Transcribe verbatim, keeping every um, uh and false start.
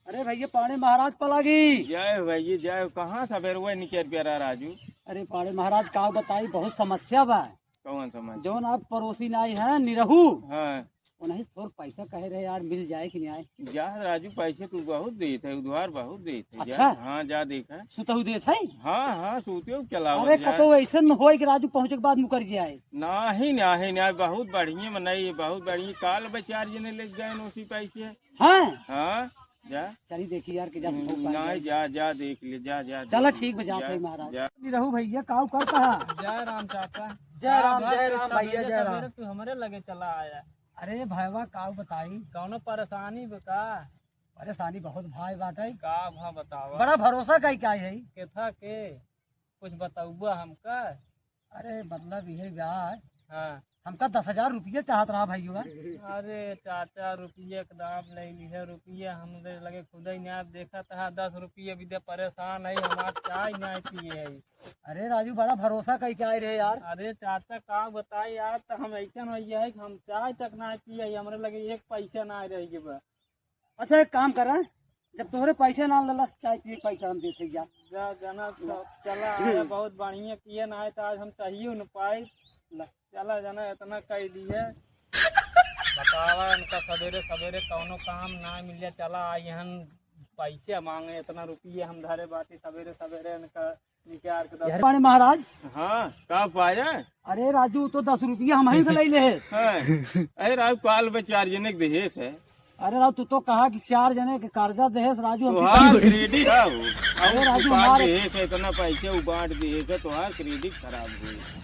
अरे भइया, पाड़े महाराज पलागी। जय हो भइया, जय हो। कहाँ सबेरवे निकर प्यारा राजू? अरे पाड़े महाराज, का बताई, बहुत समस्या बा। कौन समस्या? जौन आप पड़ोसी नाई है निरहू, हाँ। उन्हीं थोर पैसा कहे रहे यार, मिल जाए कि नहीं आए? जा राजू, पैसे तू बहुत देत है, उधार बहुत देत है। अच्छा। जा, हाँ, जा देखा। सुतहु देत है? हाँ, हाँ, सुते चलावल अरे जा। कतो ऐसन न होए कि राजू पहुँचे के बाद मुकर जाए। नहीं, नहीं, नहीं, बहुत बढ़िया मनई, बहुत बढ़िया। काल बचार जने लेके गए उसी पैसे। हाँ। हाँ, जा। चली देखी यार कि जा हम्म, सुतहु पाए नहीं, जाए। जा, जा देख ले, जा, जा, चला जा। ठीक बा, जात जा, है महाराज। जा। निरहू भइया, काऊ करता है? जय राम चाचा। जय राम, का बात जय है, राम भइया, सवेरे जय राम। सवेरे तू हमरे लगे चला आया। अरे भाईवा, काऊ बताई? कौनो परेशानी बा का? परेशानी बहुत भाई बाटे। का भा बतावा? बड़ा भरोसा कई का है? केथा के? कुछ बतउबा हमका? अरे मतलब यही बा, हाँ। हमका दस हजार रुपया चाहत रहा भइया। अरे चाचा, रुपये के दाम ले लिहे, रुपये हमरे लगे खुदे नहीं। आप देखत है, दस रुपये भी दे, परेशान है, हमार चाय नहीं पिए है। अरे राजू, बड़ा भरोसा कई के आए रहे यार। अरे चाचा, का बताई यार, तो हम ऐसन हो गया है कि हम चाय तक ना पिए, हमरे लगे एक पैसा ना रह गए बा। अच्छा, एक काम करा, जब तोहरे पैसा ना लला, चाय पिए के पैसा हम देते जा। जा, जना, च-, चला आया, बहुत बढ़िया किए ना आए, तो आज हम चाहिए न पाई। ला, चला जना, इतना कह दिए। बतावा, इनका सवेरे सवेरे कौनो काम ना मिले, चला आई हन पैसे मांगे, इतना रुपये हम धरे बाटी सवेरे सवेरे इनका निकाल के दस। यार, पाड़े महाराज। हाँ, का पाया? अरे राजू, तो दस रुपया हम ही से ले ले। हाँ। अरे राजू, काल में चार जने के देहेस है। अरे राजू, तू तो कहा कि चार जने के कर्जा देहेस राजू, हम तोहार कितना credit है वो। अरे राजू, उबांट हमारे देहेस है, इतना पैसे उबांट देहेस है, तोहार credit खराब हुई।